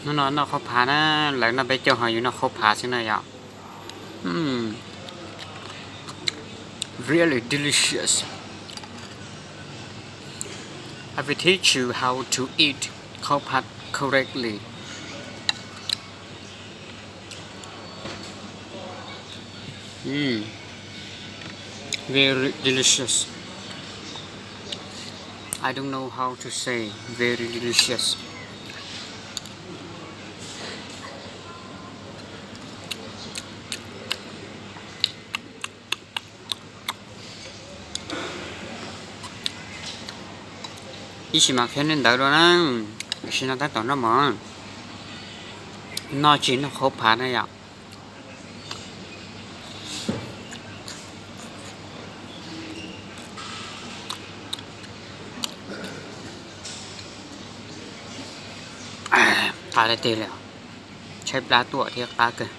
Hnub no noj qhaub phav na, lawv noj peb caug ho yus noj qhaub phav xwb na yom. Really delicious. I will teach you how to eat khau phat correctly. Mm. Very delicious. I don't know how to say very delicious. Ib sim mas qhia nej ntawd dua na, sim no tab tom noj mov, noj tsis noj qhauv phav na yom. Qab tiag tiag li, tshaib plab tuaj thiab qab kawg.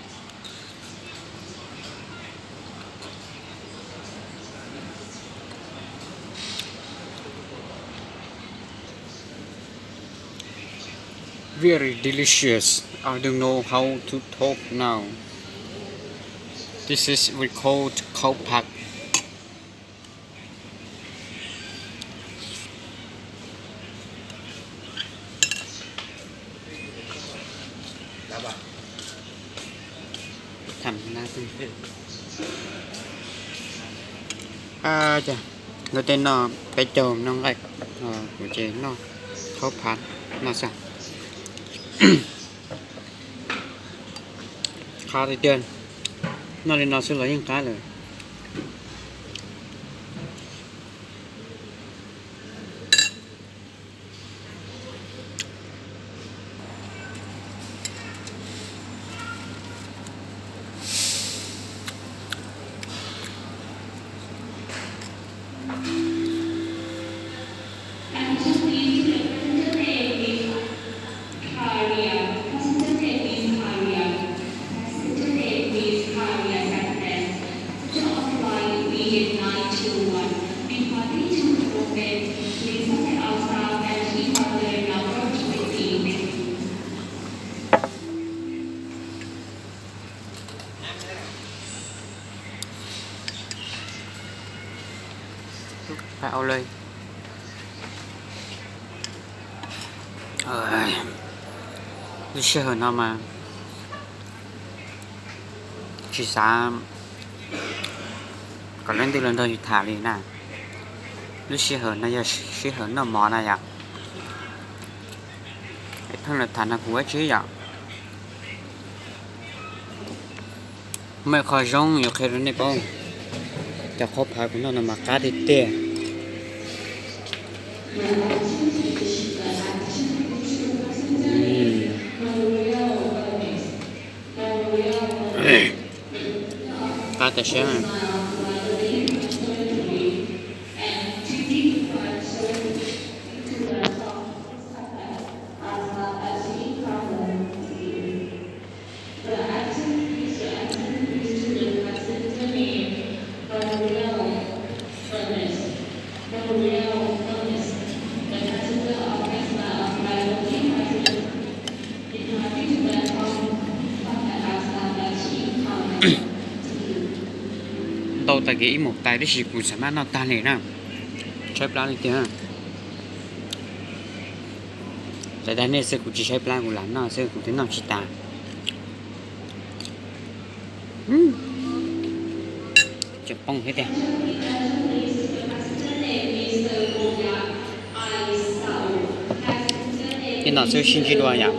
Very delicious. I don't know how to talk now. This is we called khau phav. Luag tej noj peb caug noj nqaij, kuv ces noj khau phav no xwb. Qab tiag tiag, noj li no xwb los yeej qab lawm. Lub sij hawm no mas tsis xav kom leej twg los nrog yus tham li na. Lub sij hawm no yog sij hawm noj mov na yom. Pheej los tham no kuv ua tsi yom. Muaj qhov zoo yuav qhia rau nej paub, cov qhauv phav kuv noj no mas qab tiag tiag. Qab tas siab. Ntau tag kev ib mus tais tib si kuv xav maj noj tag li na. Tshaib plab li tiag. Txawm dag nej xwb kuv tsis tshaib plab, kuv lam noj xwb kuv twb noj tsis tas. Tseem poob thiab tiag. Tej no xwb sib ntsib dua yom.